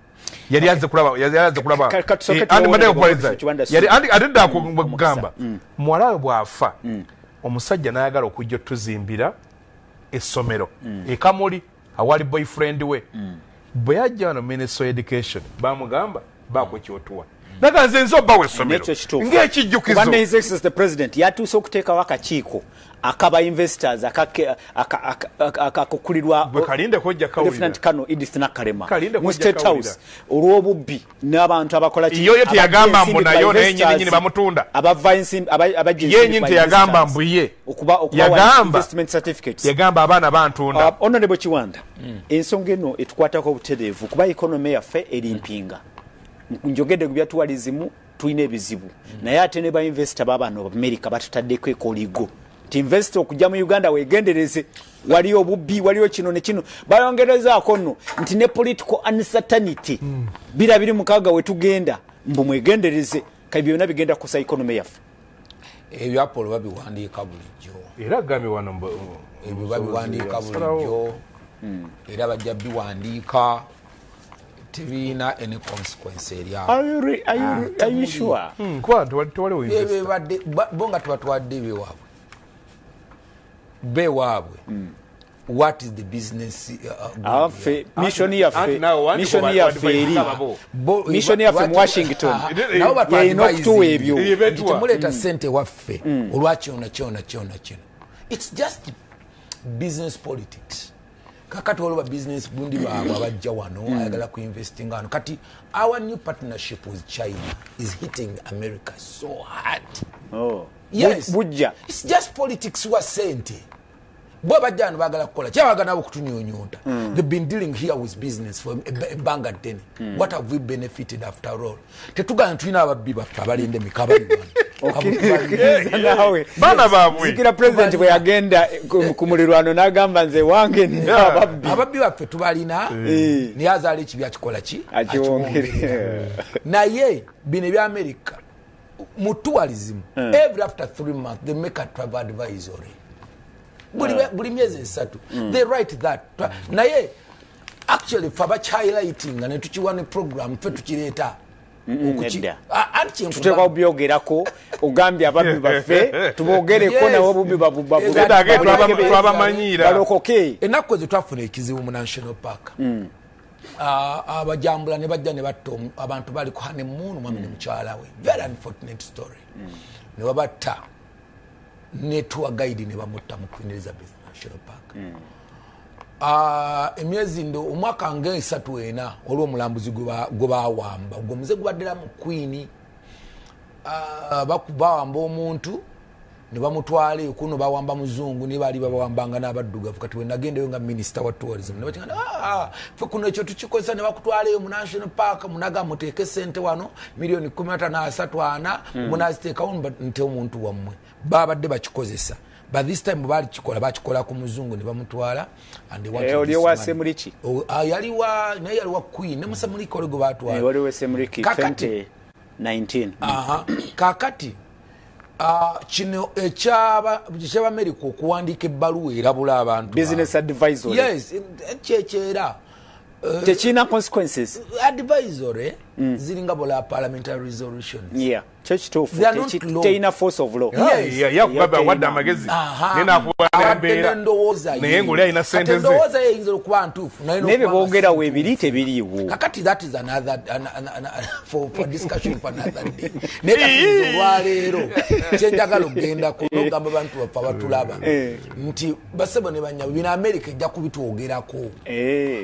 yali azze kulaba yali azze kulaba ate kugamba muwala we bw'afa omusajja n'ayagala okujja otuzimbira essomero ekamuli awali boyfriend we bwe yajja wano ministry of education bamugamba baako kyotuwa naga nze nze obbawa essomero ng'ekijjukizo. His Excellency the President yatuuse okuteekawo akakiiko akaba investors akakulirwa Lieutenant Colonel Edith Nakalema mu State House olw'obubbi n'abantu abakola ki yo teyagamba mbu nayo naye nnyini bamutunda abava ensimbi abajja ye nnyini teyagamba mbu ye okubawa investment certificates yagamba abaana bantunda. Honorable Kiwanda, ensonga eno etukwatako obutereevu kuba economy yaffe eri mpinga njogedde ku bya tourism tulina ebizibu naye ate ne ba investor babano America batutaddeko ekoligo nti investor okujja mu Uganda weegendereze waliyo obubbi waliyo kino ne kino bayongerezaako nno nti ne political uncertainty 2026 wetugenda mbu mwegendereze kale byonna bigenda kukosa economy yaffe. Ebyo Apollo babiwandiika bulijjo era agambye wano ebyo babiwandiika bulijjo era bajja biwandiika tebirina any consequence eri awo. Are you sure? Kuba tewaliwo investor bo nga tebatwadde bewaabwe bewaabwe What is the business? Mission yaffe eri mission yaffe mu Washington yeyina okutuwa ebyo. Temuleeta sente waffe olwa kyona kyona kyona kino. It's just business politics. Kakati waliwo business gundi baabwe abajja wano ayagala kuinvestinga wano. Kati our new partnership with China is hitting America so hard. Oh. Yes. Bujja. It's just politics wa sente. Bo bajja wano baagala kukola kyabagala nabo kutunyunyunta. They've been dealing here with business for ebbanga ddene. What have we benefited after all? Tetugana tulina ababbi baffe abalinda emikaba nawe baana baabwe. Zikira president bwe yagenda ku mulirwano n'agamba nze wange nina ababbi. Ababbi baffe tubalina, naye azaala ekibi akikola ki? Akiwongerera. Naye bino ebya America mu tourism, every after 3 months they make a travel advisory. Buli myezi 3 they write that. Naye actually fe abakihighlightinga ne tukiwa ne program ffe tukireeta. Tuteekwa kubyogerako, ogambye ababbi baffe tubogereko nabo bubbi twabamanyiira balokoke. Ennaku ezo twafuna ekizibu mu National Park. Abajambula ne bajja ne batta abantu bali ku honeymoon, omwami ne mukyala we. Very unfortunate story. Ne babatta ne tour guide ne bamutta mu Queen Elizabeth National Park. Emyezi ndo omwaka nga 3 4 olw'omulambuzi gwe bawamba, ogwo omuze gubaddera mu Queen. Bawamba omuntu ne bamutwala eyo, kuno bawamba muzungu ne baali babawambanga n'abaddugavu. Kati we nagendayo nga minisita wa tourism ne bakigamba, ffe kuno ekyo tukikozesa, ne bakutwala eyo mu National Park, munaga muteeke sente wano milioni 15 34 munaziteekawo nte omuntu wammwe. Babadde bakikozesa. But this time bakikola bakikola ku muzungu ne bamutwala and they wanted oli this wa money. Semuliki? Oh, yali wa naye yali wa Queen ne Musa Muliki oli gwe batwala. Wali we Semuliki Kakati. 2019. Aha. Kakati kino eky'Abamerika okuwandiika ebbaluwa erabula abantu Business advisory. Yes, kyekyera. Tekirina consequences. Advisory ziringa bola parliamentary resolutions. Yeah, kyo kituufu. They are not law. Terina force of law. Yes. Yakugamba wadde amagezi. Naye n'akuwa n'embeera. Endowooza ye. Naye ng'oli alina ssente Kati ze. endowooza ye eyinza okuba ntuufu, naye Naye bye n'okuba nga boogera si weebiri tebiriiwo. Kakati that is another for discussion for another day. Naye kati nze olwaleero kyenjagala okugendako n'okugamba abantu baffe abatulaba nti basebo ne bannyabo, bino America ejja kubitwogerako.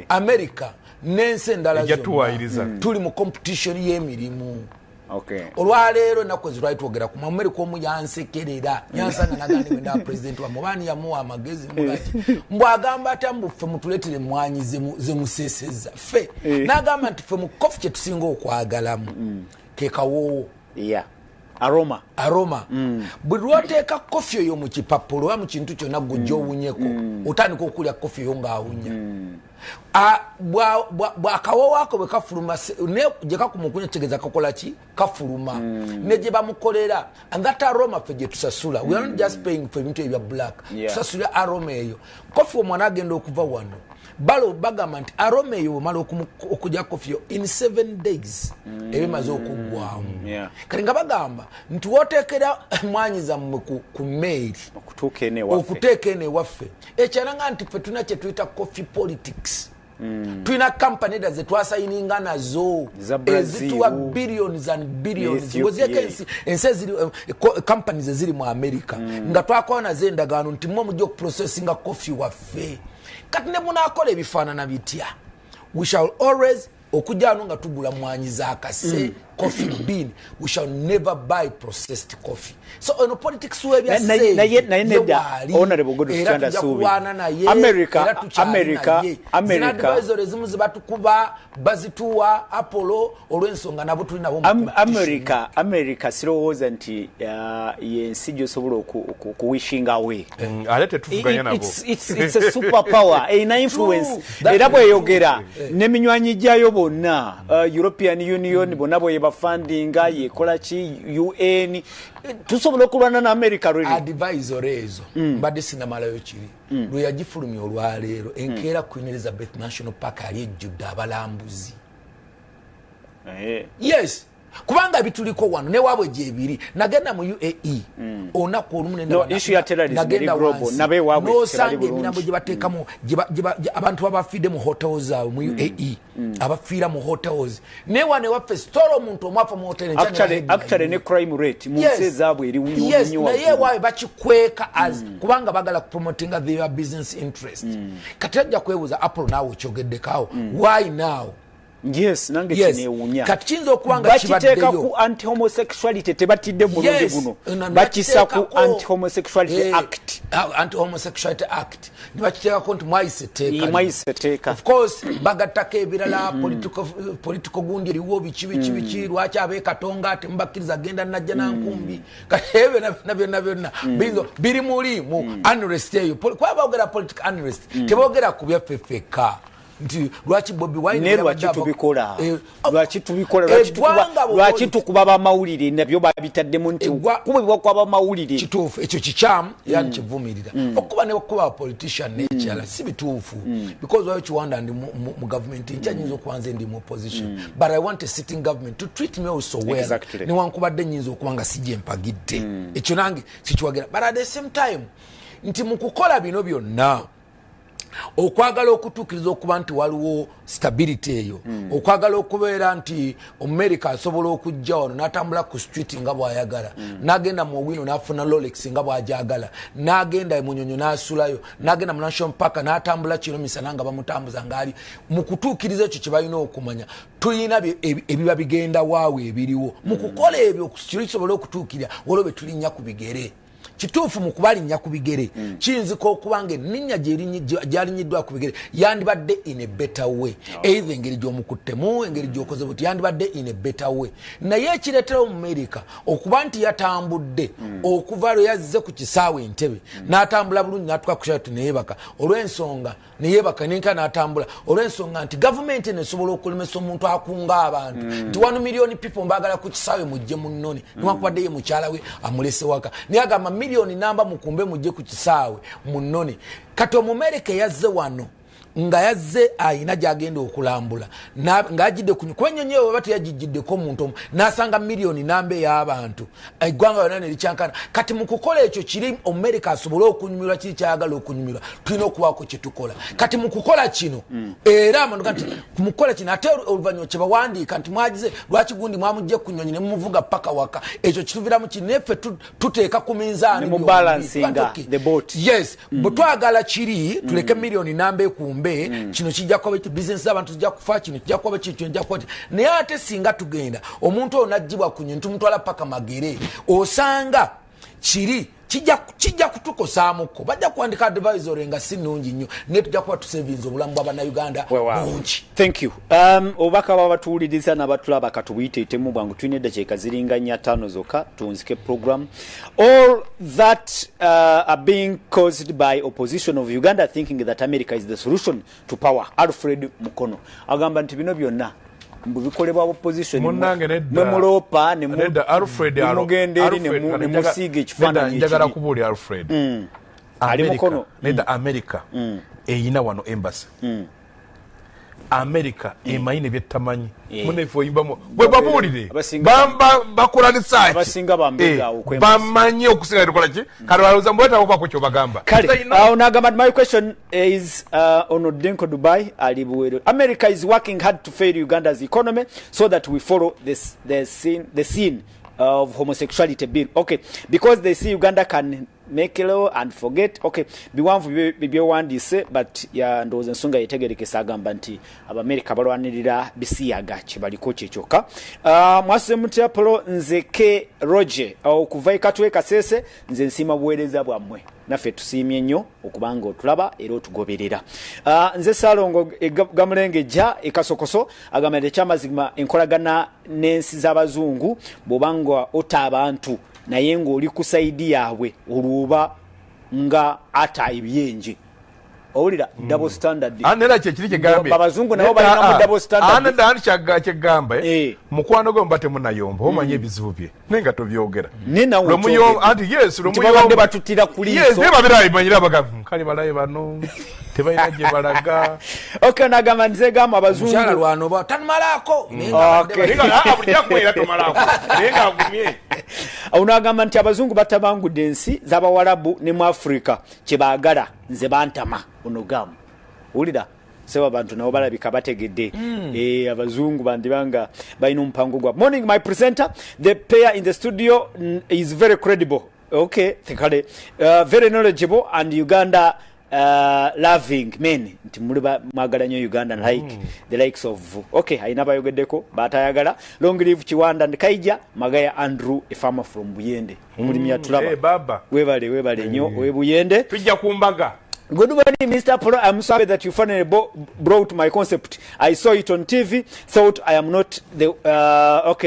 America n'ensi endala Ejja zonna tuwaayiriza. tuli mu competition y'emirimu. Okay. Olwaleero ennaku ezo twali twogera ku America, omu yansekerera yansanga nagamba nti ndaba president wammwe baani yamuwa amagezi mugaki mbw'agamba atya mbu ffe mutuleetere emmwanyi ze museesezza ffe, n'agamba nti ffe mu coffee kye tusinga okwagalamu ke kawoowo. Yeah. Aroma. Aroma. Buli lw'oteeka coffee oyo mu kipapula oba mu kintu kyonna gw'ojja owunyeko, otandika okulya coffee oyo ng'awunya. Bw'akawoowo ako bwe kafuluma, ne gye kakuma okunya kitegeeza kakola ki? Kafuluma. Ne gye bamukolera. And that aroma ffe gye tusasula. We are not just paying for ebintu ebya black. Tusasula aroma eyo. Coffee omwana agenda okuva wano. Balo bagamba nti aroma eyo bw'omala okugya coffee yo in 7 days eba emaze okuggwamu. Kati nga bagamba nti w'oteekera emmwanyi zammwe ku mmeeri Okutuuka eno ewaffe. okuteeka eno ewaffe, ekyalanga nti ffe tulina kye tuyita coffee politics. Tulina company edda ze twasayininga nazo Za Brazil. ezituwa billions and billions. Ethiopia. Ng'ogyeko ensi eziri, companies eziri mu America nga twakola nazo endagaano nti mmwe mujja okuprocessinga coffee waffe. Kati ne munaakola ebifaanana bitya, we shall always okujja wano nga tugula mwanyi za kase, coffee bean. We shall never buy processed coffee. So ono politics w'ebya Naye nedda, Honorable Godfrey era Chanda tujja Suubi. kulwana naye, era tukyali naye. America. Zina advisory ezimu ze batukuba bazituwa Apollo olw'ensonga nabo tuli nabo mu competition. America sirowooza nti yensi gy'osobola okuwishinga away. Ate tetuvuganya nabo. It's a super power erina influence. True. Era bweyogera n'eminywanyi gyayo bonna, European Union bonna bweyebafundinga, yekola ki, UN, tusobola okulwana na America really. Advisory ezo mbadde sinamalayo kiri lwe yagifulumya olwaleero, enkeera Queen Elizabeth National Park ali ejjudde abalambuzi. Yes. Kubanga bituliko wano newaabwe gyebiri. Nagenda mu UAE olunaku olumu nosanga emirambo gye bateekamu abantu babafiidde mu hotels zaabwe mu UAE, abafiira mu hotels. Naye wano ewaffe sitoola omuntu omwafa mu hotel. Actually ne crime rate mu nsi ezaabwe eri nnyo. Naye ewaabwe bakikweka as kubanga bagala kupromotinga their business interest. Kati ajja kwebuuza Apollo, naawe okyogeddekaawo, why now? Yes, nange kinewuunya. Kati kiyinza okuba nga bakiteeka ku anti-homosexuality, tebatidde mulundi guno, bakisa ku Anti-Homosexuality Act. Anti-Homosexuality Act nebakiteekako nti mwayise etteeka. Mwayise etteeka. Of course bagattako ebirala, political gundi eriwo, biki biki biki, lwaki ab'e Katonga temubakkiriza genda najja nankumbi. Kati ebyo byonna byonna byonna biri muli mu unrest eyo. Kuba boogera political unrest, teboogera ku byaffe ffekka nti lwaki Bobi Wine. Ne lwaki tubikola? Lwaki tubikola? Lwaki tukuba bamawulire? Nabyo babitaddemu nti kubibwa kwabamawulire. Kituufu, ekyo kikyamu era nkivumirira. Okuba ne okuba politician n'ekirala si bituufu, because wayo kiwanda ndi mu government, nkya nyinza okuba nze ndi mu opposition, but I want a sitting government to treat me also well, newankubadde nyinza okuba nga sijje mpagidde. Ekyo nange sikiwagira, but at the same time nti mu kukola bino byonna, okwagala okutuukiriza okuba nti waliwo stability eyo, okwagala okubeera nti Omumerika asobola okujja wano n'atambula ku street nga bw'ayagala, n'agenda mu Owino n'afuna Rolex nga bw'ajagala, n'agenda Munyonyo n'asulayo, n'agenda mu National Park n'atambula kiro misana nga bamutambuza ng'ali mu kutuukiriza ekyo kye balina okumanya, tulina ebiba bigenda waawe ebiriwo mu kukola ebyo kiri kisobole okutuukirira. Waliwo bye tulinnya ku bigere. Kituufu, mu kubalinnya ku bigere kiyinzika okuba nga erinnya gyalinyiddwa ku bigere yandibadde in a better way, either engeri gy'omukuttemu, engeri gy'okoze buti, yandibadde in a better way. Naye ekireetera Omumerika okuba nti yatambudde okuva lwe yazze ku kisaawe Entebe, n'atambula bulungi n'atuuka ku Sheraton neyebaka, olw'ensonga neyebaka nenka n'atambula, olw'ensonga nti gavumenti eno esobola okulemesa omuntu akunga abantu nti 1 million people mbaagala ku kisaawe mujje munnone, newankubadde ye mukyala we amulese waka, naye agamba miliyoni namba mukumbe mujje ku kisaawe munnone. Kati Omumerika eyazze wano nga yazze ayina gyagenda okulambula, ng'agidde kuba ennyonyi eyo baba teyagijjiddeko omuntu omu, n'asanga miliyoni namba ey'abantu, eggwanga lyonna ne likyankana. Kati mu kukola ekyo kiri Omumerika asobole okunyumirwa kiri kyayagala okunyumirwa, tulina okubaako kye tukola. Kati mu kukola kino era amanuka nti mu kukola kino ate oluvannyuma kye bawandiika nti mwagize lwaki gundi mwamugje ku nnyonyi ne mumuvuga paka waka, ekyo kituviramu kino neffe tuteeka ku minzaani. Yes, bwe twagala kiri tuleke miliyoni namba ekumbe, kino kijja kuba bizinesi z'abantu zijja kufa, kino kijja kuba kino kijja kuba. Naye ate singa tugenda omuntu oyo n'aggyibwa ku nnyonyi tumutwala paka Magere, osanga kiri kijja kutukosaamuko, bajja kuwandika advisory nga si nnungi nnyo, naye tujja kuba tusevinza obulamu bw'abannayuganda bungi. Thank you. Obubaka bwabatuwuliriza n'abatulaba katubuyiteetemu bwangu, tulina eddakiika ziringa 5 zokka tuwunzike program. All that are being caused by opposition of Uganda thinking that America is the solution to power. Alfred Mukono agamba nti bino byonna mbu bikolebwa opposition, nemuloopa nemugenda eri nemusiiga ekifaananyi. Njagala kubuulira Alfred. Ali Mukono. Nedda, America eyina wano embassy. America emanyi ne byetamanyi. Munefe oyimbamu bwe babuulire bakola research. Abasinga bambega awo. Bamanyi okusinga tukola ki. Kati balowooza mbwetaaga okubaako kyobagamba. Kale awo n'agamba, my question is ono Denko Dubai ali Buwero. America is working hard to fail Uganda's economy so that we follow this, the scene of homosexuality bill. Okay, because they see Uganda can make law and forget. Okay, biwanvu byewandiise, but ya ndowooza ensonga yetegerekesa. Agamba nti Abamerika balwanirira bisiyaga, kyebaliko kyekyokka. Mwasuze mutya Polo? Nze K Roger okuva e Katwe Kasese. Nze nsiima buweereza bwammwe. Naffe tusiimye nnyo okubanga otulaba era otugoberera. Nze Saalongo Gamulengejja ekasokoso agamba nti ekyamazima enkolagana n'ensi z'abazungu, bw'obanga ota abantu naye ng'oli ku side yaabwe, olwoba nga ata ebyenje. Owulira double standard? Nera kyekiri kyegambye. Abazungu nabo balinamu double standard. Nedda, ani kyegamba, mukwano gwe muba temunayomba, omanyi ebizibu bye naye nga tobyogera. Naye nawe Anti yes. Nti babadde batutira ku Yes. liiso. Naye babeera bimanyire abagamba Kale balaye bano tebalina gye balaga. Okay, nagamba nze gamba abazungu mukyala lwano tanmalako. Unagamba nti abazungu batabangudde ensi z'abawarabu ne mu Afrika kyebaagala nze bantama. Onogamu wulira seba abantu nabo balabika bategedde. Abazungu bandibanga balina omupango gwa. Morning my presenter, the pair in the studio is very credible. Okay, kale very knowledgeable and Uganda loving men. Nti muli mwagala nnyo Uganda like the likes of okay, ayina bayogeddeko batayagala. Long live Kiwanda and Kaija Magaya Andrew, a farmer from Buyende. Mulimi atulaba. Baba webale webale nnyo we Buyende. Tujja kumbaga. Good morning, Mr. Polo. I'm sorry that you finally brought my concept. I saw it on TV, thought I am not the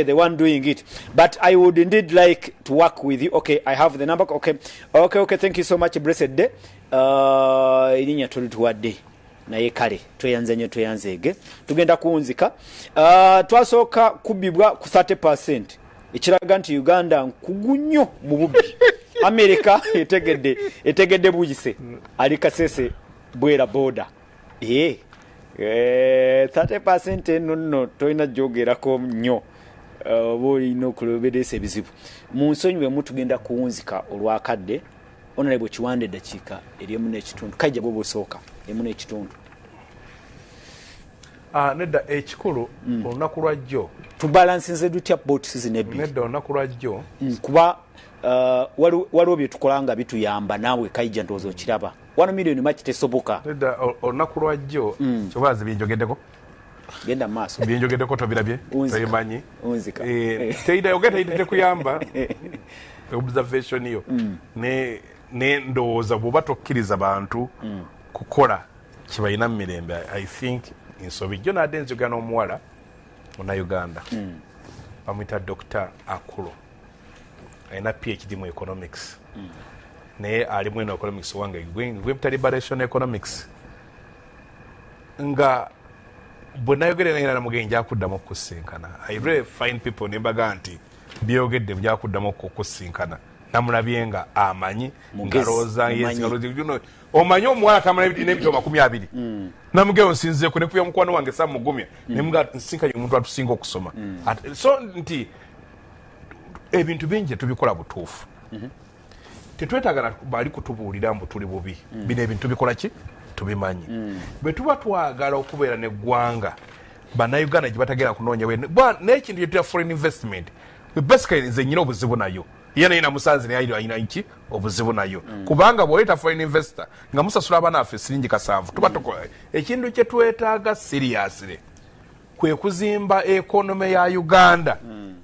the one doing it, but I would indeed like to work with you. Okay, I have the number. Okay, okay, thank you so much. Blessed day. Erinnya tolituwadde naye kale tweyanze nnyo tweyanzeege. Tugenda kuwunzika. Twasooka kubbibwa ku 30%, ekiraga nti Uganda nkugu nnyo mu bubbi. America etegedde buyise ali Kasese Bwera boda. 30% eno nno tolina gyogerako nnyo, oba olina okuloberesa ebizibu. Mu nsonyiwemu tugenda kuwunzika olwakadde. Honorable Kiwanda eddakiika eryemu n'ekitundu. Kaija bw'oba osooka emu n'ekitundu. Nedda ekikulu olunaku lwajjo tubalansinze tutya both season ebbiri? Nedda olunaku lwajjo kuba waliwo bye tukola nga bituyamba naawe Kaija ndowooza okiraba. 1 million maki tesoboka. Nedda olunaku lwajjo kyobazi byenjogeddeko. Genda maaso. Byenjogeddeko tobirabye tobimanyi. Unzika. Teida yogera tekuyamba observation yo ne ndowooza bw'oba tokkiriza bantu kukola kibalina mu mirembe. I think ensobi jjo nadde nzigana omuwala munnayuganda bamuyita Dr. Akulo, alina PhD mu economics, naye alimu eno economics wange gwempita liberation economics, nga bwe nayogere naye namugenyi njakuddamu okusinkana. I really find people ne mbaga nti byogedde njakuddamu okusinkana. Namulabye nga amanyi ngalowooza omanyi omuwala tamala n'ebitabo 20. Namugeyo nsinzeeko ne kuya mukwano wange samugumya ne nsinkanye omuntu atusinga okusoma. So nti ebintu bingi tubikola butuufu. Tetwetaaga bali kutubuulira mbu tuli bubi. Bino ebintu bikola ki? Tubimanyi. Bwe tuba twagala okubeera n'eggwanga bannayuganda gye batagenda kunoonya n'ekintu kye foreign investment, basically nze nnyina obuzibu nayo. Ye naye namusanze naye alina nki obuzibu nayo. Kubanga bw'oleeta foreign investor nga musasula abaana baffe siringi 7 tuba tukola ekintu kye twetaaga seriously kwe kuzimba economy ya Uganda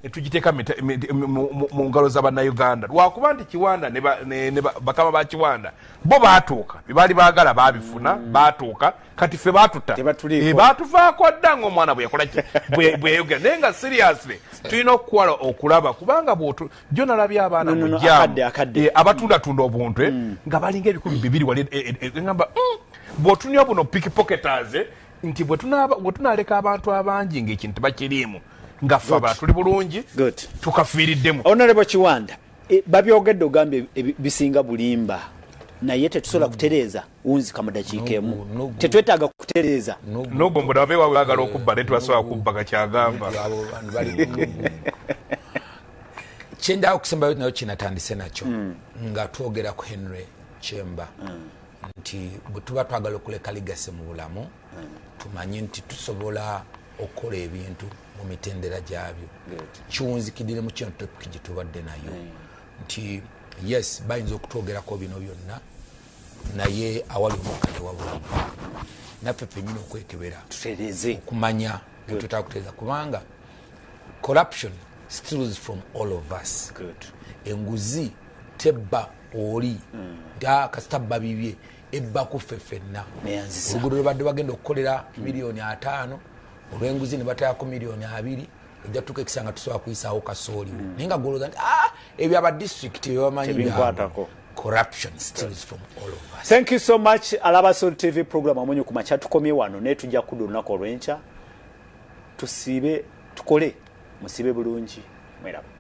netugiteeka mu ngalo z'abannayuganda. Lwakuba nti Kiwanda ne bakama ba Kiwanda bo baatuuka bye baali baagala baabifuna baatuuka, kati ffe baatuta baatuvaako dda ng'omwana bwe yakola bwe yayogera. Naye nga seriously tulina okukola okulaba kubanga jjo nalabye abaana mu jjaamu abatundatunda obuntu nga balinga 2,000 wali ngamba bw'otunywa buno pickpocketers nti bwe tunaleka abantu abangi ng'ekintu tebakiriimu nga ffe abalala tuli bulungi tukafiiriddemu. Honorable Kiwanda, babyogedde ogambye bisinga bulimba, naye tetusobola kutereeza wunzika mu dakiika emu. Tetwetaaga kutereeza. Nogwo mbu nabo beewaabwe baagala okubba naye tebasobola kubba kakyagamba. Kyendawo okusembayo nayo kinatandise nakyo nga twogera ku Henry Chemba nti bwe tuba twagala okuleka legacy mu bulamu tumanye nti tusobola okukola ebintu mu mitendera gyabyo. Kiwunzikidde mu kino topic gye tubadde nayo nti yes bayinza okutwogerako bino byonna naye awali omukka tewabulamu. Naffe ffennyini okwekebera okumanya bwe kutereeza kubanga corruption steals from all of us. Enguzi tebba oli nti kasita bba bibye ebba ku ffe ffenna. Oluguudo lwe badde bagenda okukolera 5 million olw'enguzi ne batayako 2 million ojja tutuuka ekisanga tusobola kuyisaawo kasooliwo. Naye nga gw'olowooza nti ebyo aba disitulikiti bye bamanyi byabwe. Corruption steals from all of us. Thank you so much. Alaba Sol TV program amonyo ku makya tukomye wano naye tujja kudda olunaku olw'enkya tusiibe tukole musiibe bulungi mweraba.